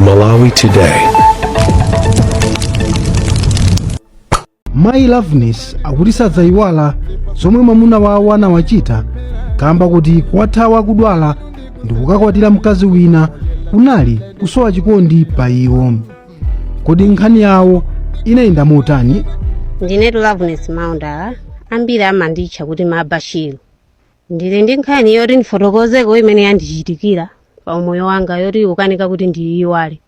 Malawi Today. Mayi Loveness akuti sadzayiwala zomwe mwamuna wawo anawachita kamba kuti kuwathawa akudwala ndi kukakwatira mkazi wina kunali kusowa chikondi pa iwo. Kodi nkhani yawo inayenda motani? Ndinetu Loveness Maundala, ambiri amanditcha kuti Mabashiru. Ndili ndi nkhani yoti ndifotokozeko imene yandichitikira pa umoyo wanga yoti ukanika kuti ndiyiwale.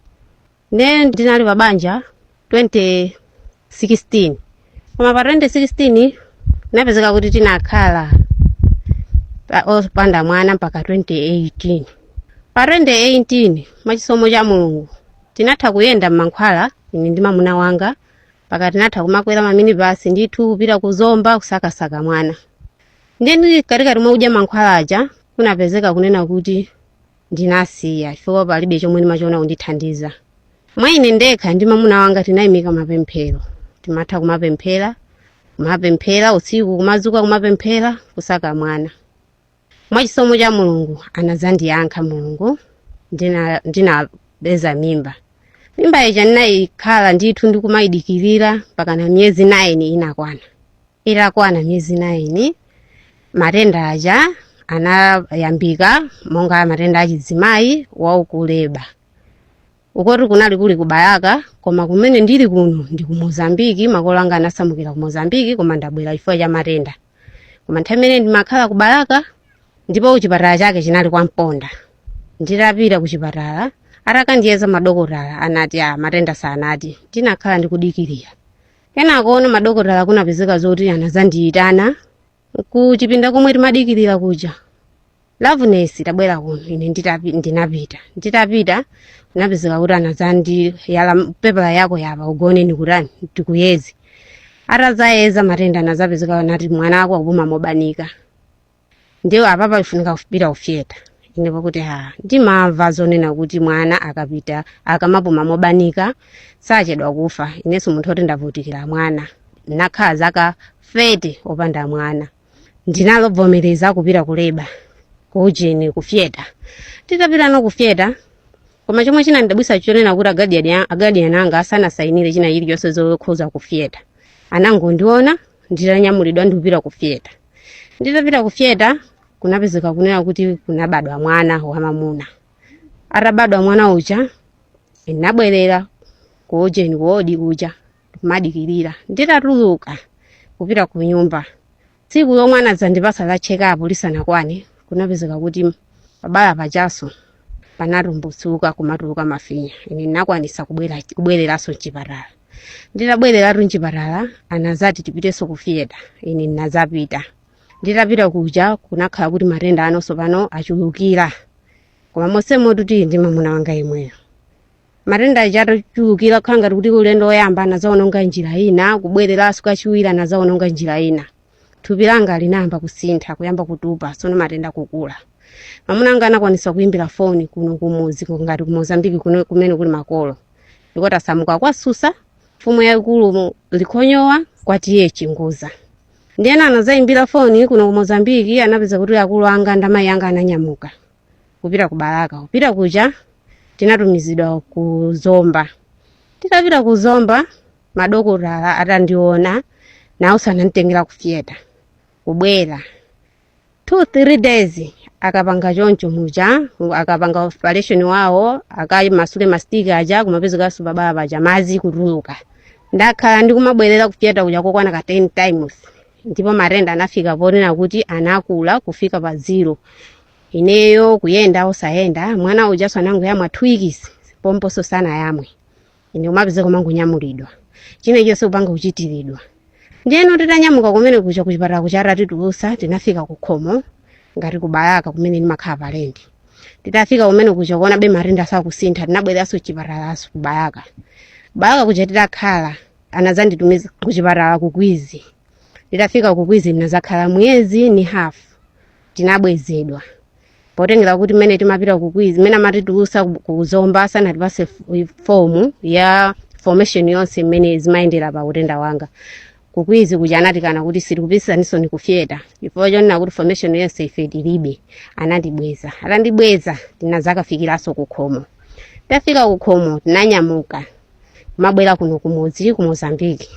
Nde ndinali pa banja 2016, koma pa 2016 napezeka kuti tinakhala opanda mwana mpaka 2018. Pa 2018, mwachisomo cha Mulungu, tinatha kuyenda m'mankhwala ine ndi mamuna wanga, mpaka tinatha kumakwera maminibasi ndithu kupita kuzomba kusakasaka mwana. Ndeni katikati mwa kudya mankhwala aja kunapezeka kunena kuti ndinasiya chifukwa palibe chomwe ndimachiona kundithandiza. Mwa ine ndekha ndi mamuna wanga tinayimika mapemphero, timatha kumapemphera, kumapemphera usiku, kumadzuka kumapemphera kusaka mwana. Mwachisomo cha Mulungu anadzandiyankha Mulungu, ndinapeza mimba. Mimba ija ndinayikhala ndithu ndikumayidikirira mpaka na miyezi 9 inakwana. Itakwana miyezi 9, matenda aja anayambika monga matenda achidzimayi waukuleba. Ukoti kunali kuli kubayaka, koma kumene ndili kuno ndi ku Mozambiki. Makolo anga anasamukira ku Mozambiki, koma ndabwera chifukwa cha matenda. Koma nthawi imene ndimakhala ku Balaka, ndipo kuchipatala chake chinali kwa Mponda. Nditapita kuchipatala, atakandiyeza madokotala anati a matenda sanati. Ndinakhala ndikudikirira. Kenako ono madokotala kunapezeka zoti anazandiyitana kuchipinda komwe timadikirira kuja: "Loveness, tabwera kuno." Ine ndinapita. Nditapita kunapezeka kuti anazandiyala pepala yako yapa, ugone nikutani ndikuyeze. Atazayeza matenda anazapezeka anati mwana wako akupuma mobanika, ndiyo apapa ifunika kupita ku theatre. Ine pakuti ha, ndimamva zonena kuti mwana akapita akamapuma mobanika sachedwa kufa. Inenso munthu oti ndavutikira mwana, nakhala zaka 30 opanda mwana, ndinalovomereza kupita ku labour, kujeni ku theatre. Titapita no ku theatre, koma chomwe chinandidabwisa chonena kuti aguardian anga asanasayinire china chilichonse zokhuza ku theatre, anangondiona nditanyamulidwa ndikupita ku theatre. Nditapita ku theatre kunapezeka kunena kuti kunabadwa mwana wamamuna. Atabadwa mwana uja, ndinabwerera kuojeni kuwodi kuja kumadikirira. Nditatuluka kupita ku nyumba, tsiku lomwe anadzandipasa la check up lisanakwane, kunapezeka kuti pabala pachaso panatumbutsuka, kumatuluka mafinya. Ine ndinakwanisa kubwereranso mchipatala. Nditabwereratu mchipatala, anazati tipitenso ku theatre. Ine ndinazapita. Nditapita kuja kunakhala kuti matenda anonso pano achulukira, koma monsemo tuti ndi mamuna wanga imweyo. Matenda aja atachulukira, kukhala ngati kuti ulendo woyamba anazaononga njira ina, kubwereranso kachiwiri anazaononga njira ina. Thupi langa linayamba kusintha, kuyamba kutupa, sono matenda kukula. Mamuna anga anakwanisa kuimbira foni kuno kumuzi, ngati ku Mozambiki kuno kumene kuli makolo, ndiko tasamuka kwasusa mfumu yaikulu Likhonyowa kwatiye Chinguza. Ndiyena anazayimbira foni kuno ku Mozambiki, anapeza kuti akulu anga ndi amayi anga ananyamuka kupita ku Balaka. Kupita kuja tinatumizidwa ku Zomba. Titapita ku Zomba, madokotala atandiona nawo sananditengera ku theatre. Kubwera 2-3 days, akapanga choncho muja, akapanga operation wawo, akamasule mastiki aja, kumapezekanso pabala paja madzi kutuluka. Ndakhala ndikumabwerera ku theatre kuja kokwana ka 10 times, ndipo matenda anafika ponena kuti anakula kufika pa zero. Ineyo kuyenda osayenda, mwana ujaso anangoyamwa 2 weeks pomposo sanayamwe. Ine kumapeza kumangonyamulidwa, china chonse kupanga kuchitiridwa. Ndiyeno titanyamuka kumene kuja kuchipatala kuja, atatitulusa, tinafika ku khomo ngati kubalaka kumene ndimakhala palendi. Titafika kumene kuja kuona be matenda sakusintha, tinabwereranso chipatalaso kubalaka. Balaka kuja titakhala, anazanditumiza kuchipatala kukwizi. Titafika kukwizi ndinazakhala mwezi ni half, tinabwezedwa potengera kuti mmene timapita kukwizi, mmene amatitulusa kuzomba sanatipase fomu ya formation yonse mmene zimayendera pa utenda wanga. Kukwizi kuja anatikana kuti sitikupitsaninso ni ku theatre chifukwa chonena kuti formation yonse ife tilibe. Anandibweza. Atandibweza, tinazakafikiranso ku khomo. Tafika kukhomo tinanyamuka kumabwera kuno kumudzi ku Mozambiki.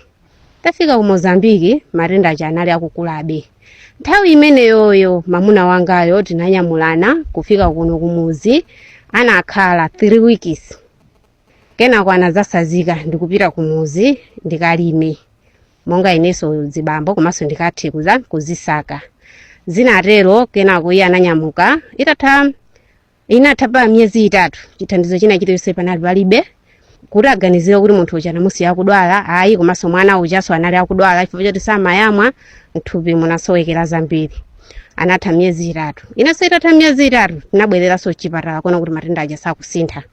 Tafika ku Mozambiki matenda aja anali akukulabe. Nthawi imeneyoyo mamuna wangayo tinanyamulana kufika kuno kumuzi, anakhala 3 weeks. Kenako anazasazika ndikupita kumuzi ndikalime monga inenso zibambo komanso ndikathe kuza kuzisaka. Zinatero kenako iye ananyamuka itatha inatha pa miyezi 3 chithandizo china chilichonse panali palibe kuti aganizire kuti munthu uja anamusiya akudwala ayi, komanso mwana ujaso anali akudwala chifukwa choti samayamwa, mthupi munasowekera zambiri. Anatha miyezi 3. Inenso itatha miyezi 3 tinabwereranso kuchipatala kuona kuti matenda aja sakusintha.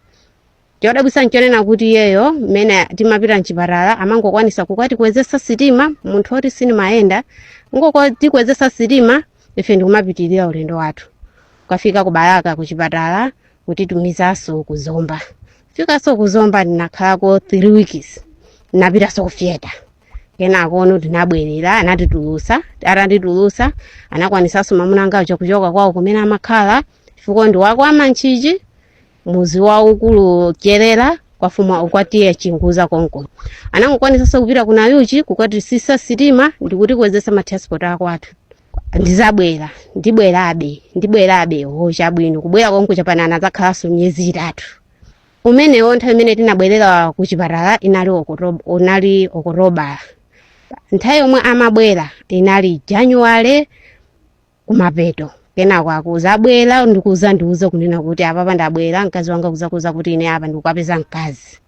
Chodabwitsa nchonena kuti iyeyo mmene timapita mchipatala amangokwanisa kukatikwezesa sitima, munthu oti sinimayenda ngotikwezesa sitima, ife ndikumapitirira ulendo wathu kukafika ku Balaka kuchipatala kutitumizanso kuzomba. Fikanso kuzomba ndinakhalako 3 weeks, napitanso ku theatre. Kenako tinabwerera, anatitulusa. Atanditulusa anakwanisanso mamuna anga uja kuchoka kwawo kumene amakhala chifukwa ndi wako amantchichi muzi waukulu Cherera kwafuma ukwatiye Chinguza konko. Anangokwanisanso kupita kuna Yuchi kukatisisa sitima ndikutikwezesa ma transport akwathu. Ndizabwera ndibwerabe ndibwerabe ho chabwino kubwera konko chapana anadzakhalanso miyezi 3. Umenewo nthawi imene tinabwerera kuchipatala inali unali Okotobala. Nthawi yomwe amabwera inali Januwale kumapeto. Kenako akuzabwera ndikuza ndiuza kunena kuti apapa ndabwera mkazi wanga kuzakuza kuti ine apa ndikukapeza mkazi.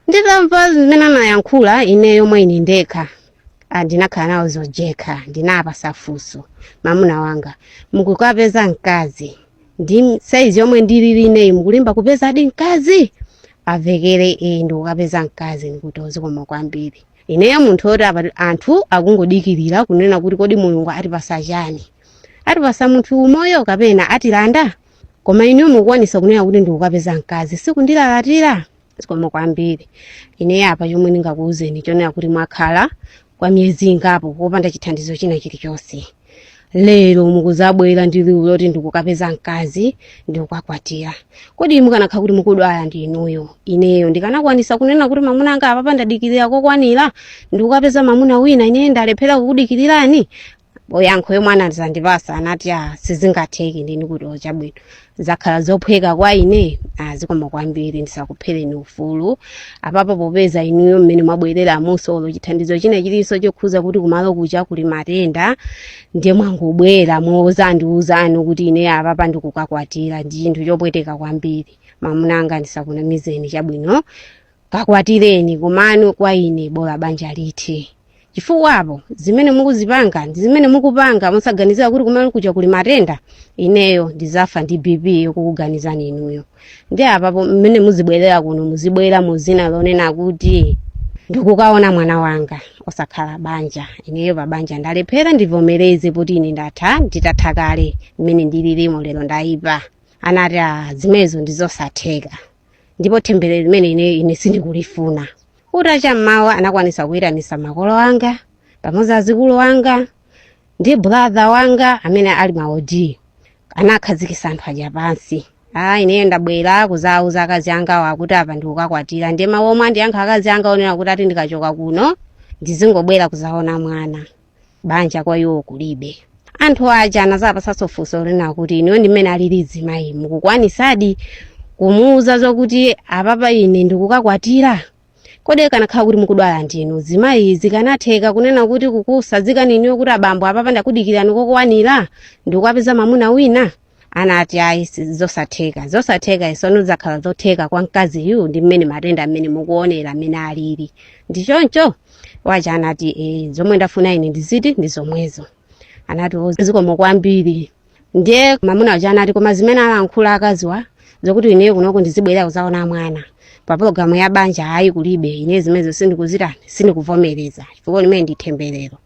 Nditamva zimene anayankhula ine yomwe ine ndekha ndinakhala nawo zojekha, ndinapasa funso mamuna wanga, mukukapeza mkazi ndi saizi yomwe ndilili ineyi mukulimba kupeza adi mkazi? Avekere ndikukapeza mkazi. Ndikuti zikomo kwambiri. Ineyo munthu oti apa anthu akungodikirira kunena kuti kodi Mulungu atipasa chani, atipasa munthu umoyo kapena atilanda, koma ineyo mukukwanisa kunena kuti ndikukapeza mkazi sikundilalatira. Zikomo kwambiri. Ineyo apa chomwe ndingakuwuzeni chonena kuti mwakhala kwa miyezi ingapo popanda chithandizo china chilichonse, lero mukuzabwera ndi liwu loti ndikukapeza mkazi ndikukakwatira. Kodi mukanakhala kuti mukudwala ndi inuyo, ineyo ndikanakwanisa kunena kuti mamuna anga apapa ndadikirira kokwanira ndikukapeza mamuna wina, ineyo ndalephera kukudikirirani? Yankho yomwe anazandipasa anati sizingatheke. Ndini kuti chabwino, zakhala zophweka kwa ine. Zikomo kwambiri, ndisakuphereni ufulu apapo popeza inuyo mmene mwabwerera musolo chithandizo china chilinso chokhuza kuti kumalo kucha kuli matenda, ndiye mwangobwera mozandiuzani kuti ine apapa ndikukakwatira, ndi chinthu chopweteka kwambiri. Mamuna anga ndisakunamizeni, chabwino kakwatireni, komano kwa ine bola banja lithe, chifukwapo zimene mukuzipanga ndi zimene mukupanga musaganizira kuti kumalo kuja kuli matenda, ineyo ndizafa ndi BP yokukuganizani inuyo. Ndi apapo mmene muzibwerera kuno muzibwera muzina lonena kuti ndikukaona mwana wanga, osakhala banja. Ineyo pa banja ndalephera, ndivomereze kuti ine ndatha, nditatha kale mmene ndililimo lero ndayipa. Anati zimenezo ndizosatheka ndipo temberero limene ine sindikulifuna. Utacha mmawa anakwanisa kuyitanisa makolo anga pamodzi azikulu anga ndi brother wanga amene ali maodi, anakhazikisa anthu aja pansi. Ineyo ndabwera kuzauza akazi angawo akuti apa ndikukakwatira, ndiye mawu omwe andiyankha akazi anga onena kuti ati ndikachoka kuno ndizingobwera kuzaona mwana, banja kwa iwo kulibe. Anthu aja anazapasanso funso lina kuti inuyo ndimene alili zimayi mukukwanisadi kumuuza zokuti apapa ine ndikukakwatira? Kodi kanakhala kuti mukudwala ndinu zimayi zikanatheka kunena kuti kukusazikani inuyo kuti abambo apapa ndakudikirani kokwanira ndikukapeza mamuna wina? Anati ayi, zosatheka, zosatheka. Isono zakhala zotheka kwa mkaziyu ndi mmene matenda amene mukuonera amene alili ndichoncho. Wacha anati zomwe ndafuna ine ndiziti ndi zomwezo. Anati zikomo kwambiri. Ndiye mamuna wacha anati koma zimene alankhula akaziwa zokuti ineyo kunoko ndizibwerera kuzaona mwana pa pologalamu ya banja ayi kulibe, ine zimenezo sindikuzitani, sindikuvomereza chifukwa limene ndi temberero.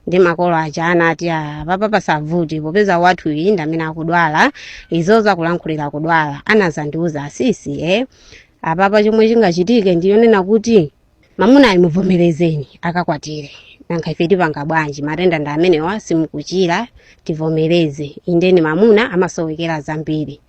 Ndi makolo aja anati papa pasavuti popeza wathu iyi ndi amene akudwala, izo zakulankhulira kudwala. Anazandiuza asisi apapa chomwe chingachitike ndiyonena kuti mamuna ayi muvomerezeni akakwatire, nankha ife tipanga bwanji, matenda ndi amenewa simukuchira, tivomereze. Indeni mamuna amasowekera zambiri.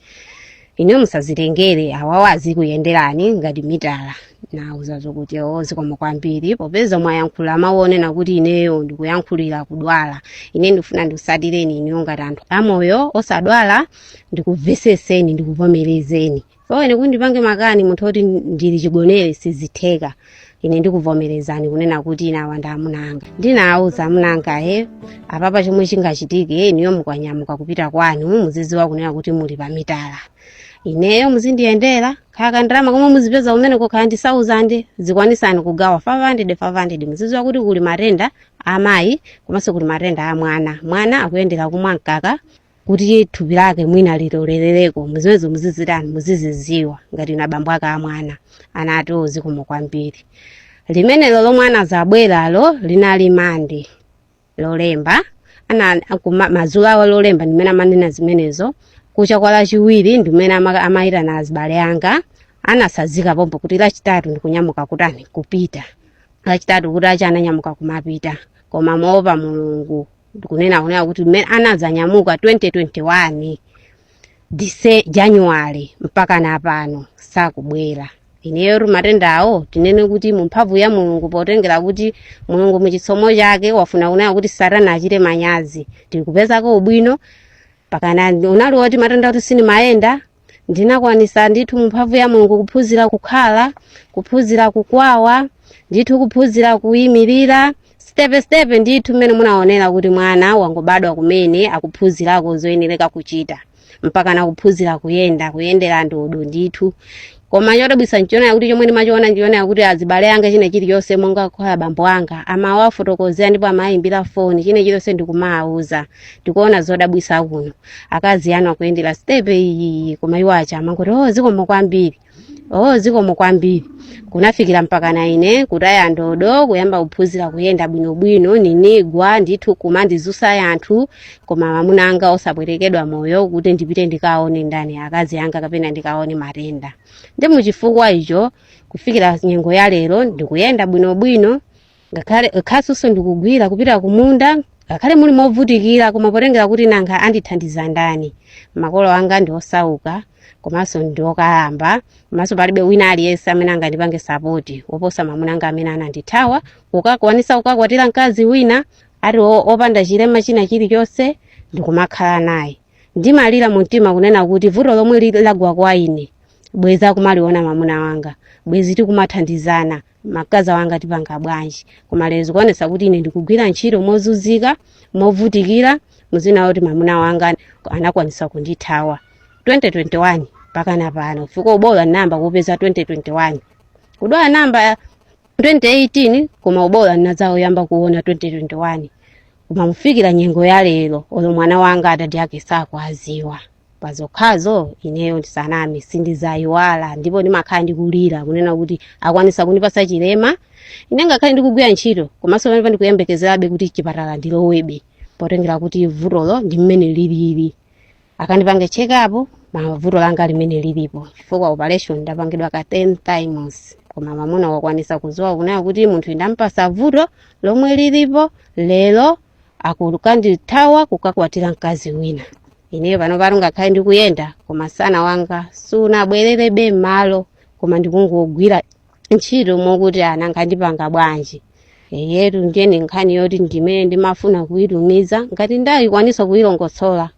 Ineyo musazitengere, awawa azikuyenderani ngati mitala. Nauza zokuti o zikomo kwambiri, popeza mwayankhula mawu onena kuti ineyo ndikuyankhulira kudwala. Ine ndifuna ndikusatireni ineyo ngati anthu amoyo osadwala, ndikuveseseni, ndikuvomerezeni. So ine kuti ndipange makani munthu oti ndili chigonere sizitheka. Ine ndikuvomerezani kunena kuti ine awa ndi amuna anga. Ndinawuza amuna anga, he, apapa chomwe chingachitike, inuyo mukanyamuka kupita kwanu muziziwa kunena kuti muli pamitala. Ineyo muzindiyendera, khaka ndalama komwe muzipeza kumene kukhala ndi 1000, zikwanisani kugawa 500 500. Muziziwa kuti kuli matenda amayi komanso kuli matenda a mwana. Mwana akuyendera kumwa mkaka kuti thupi lake mwina litolerereko. Muzimezo muzizitani, muziziziwa ngati na bambo ake a mwana. Anati zikomo kwambiri. Limenelo lomwe anazabweralo linali Mande, Lolemba ana madzulo awo Lolemba ndimene amanena zimenezo. Kucha kwa Lachiwiri ndimene amayitana azibale anga, anasazika pompo kuti Lachitatu ndikunyamuka kutani, kupita. Lachitatu kuti acha ananyamuka kumapita, koma moopa Mulungu ndikunena kunena kuti mmene anadzanyamuka 2021 January mpaka napano sakubwera. Ineyo matendawo tinene kuti mumphamvu ya Mulungu, potengera kuti Mulungu muchisomo chake wafuna kunena kuti Satana achite manyazi, tikupezako ubwino. Pakana unali woti matenda kuti sinimayenda, ndinakwanisa ndithu mumphamvu ya Mulungu kuphunzira kukhala, kuphunzira kukwawa ndithu, kuphunzira kuyimirira step step ndithu, mmene munaonera kuti mwana wangobadwa kumene akuphunzirako zoyenereka kuchita, mpaka nakuphunzira kuyenda, kuyendera ndodo ndithu. Koma chodabwitsa nchionera kuti chomwe ndimachiona nchionera kuti azibale anga china chilichonse, monga kukhala bambo anga, amawafotokozera ndipo amayimbira foni china chilichonse, ndikumawuza ndikuona zodabwitsa kuno, akazi anu akuyendera step iyi, koma iwo acha amangoti oh zikomo kwambiri, oh zikomo kwambiri. Kunafikira mpaka na ine kutaya ndodo, kuyamba kuphunzira kuyenda bwinobwino, ninigwa ndithu kumandizusa yanthu, koma mamuna anga osapwetekedwa moyo kuti ndipite ndikaone ndani, akazi anga, kapena ndikaone matenda. Ndi muchifukwa icho kufikira nyengo ya lero ndikuyenda bwinobwino, ngakhale khasuso ndikugwira kupita kumunda, ngakhale muli movutikira, koma potengera kuti nanga andithandiza ndani? Makolo anga ndi osauka komanso ndi okalamba, komanso palibe wina aliyense amene angandipange support woposa mwamuna anga amene anandithawa kukakwanisa kukakwatira mkazi wina ati opanda chilema china chilichonse ndikumakhala naye. Ndimalira mu mtima kunena kuti vuto lomwe lagwa kwa ine, bweza kumaliona mwamuna wanga, bwezi tikumathandizana, makazi wanga tipanga bwanji? Koma lero zikuonesa kuti ine ndikugwira ntchito mozunzika, movutikira, muzina kuti mwamuna wanga anakwanisa kundithawa 2021 mpaka pano. Fika ubola namba kupeza 2021, kudwala namba 2018, koma ubola ndinadzawoyamba kuona 2021. Koma mufikira nyengo ya lero olo mwana wanga adadi ake sakwaziwa. Pazokhazo ineyo ndisaname sindizayiwala, ndipo ndimakhala ndikulira kunena kuti akwanisa kundipasa chilema ine ngakhale ndikugwira ntchito, komanso pamene ndikuyembekezerabe kuti chipatala ndilowebe, potengera kuti vutolo ndi mmene lilili, akandipange check up mavuto langa limene lilipo, chifukwa operation ndapangidwa ka 10 times. Koma mamuna wakwanisa kuziwa kunena kuti munthu ndampasa vuto lomwe lilipo lero, akukandithawa kukakwatira mkazi wina. Ineyo pano pano ngakhale ndikuyenda, koma sana wanga sunabwererebe m'malo, koma ndikungogwira ntchito mokuti ana ngandipanga bwanji. Yetu ndiye ndi nkhani yoti ndimene ndimafuna kuyitumiza, ngati ndayikwanisa kuyilongosola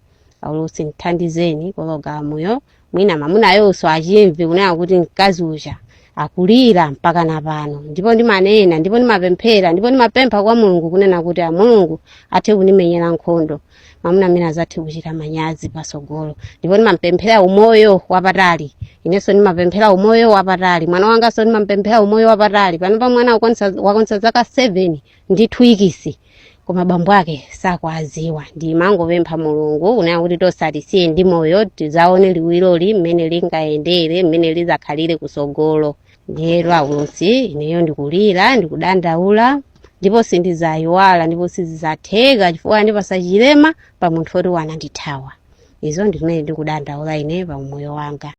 aulusi, nthandizeni pologalamuyo, mwina mamunayonso achimve kunena kuti mkazi uja akulira mpaka na pano. Ndipo ndimanena, ndipo ndimapemphera, ndipo ndimapempha kwa Mulungu kunena kuti a Mulungu athe kundimenyera nkhondo, mamuna amene azathe kuchita manyazi pasogolo. Ndipo ndimampemphera umoyo wapatali, inenso ndimapemphera umoyo wapatali, mwana wanganso ndimampemphera umoyo wapatali. Pano pa mwana wakwanisa zaka 7 ndi 2 weeks, koma bambo ake sakwaziwa. Ndimangopempha Mulungu kunena kuti tosatisiye ndi moyo, tidzaone liwiroli mmene lingayendere, mmene lidzakhalire kusogolo. Ndiyero aulusi, ineyo ndikulira, ndikudandaula, ndipo sindizayiwala, ndipo sizidzatheka chifukwa ndipasa chilema pa munthu oti wanandithawa. Izo ndi zimene ndikudandaula ine pa moyo wanga.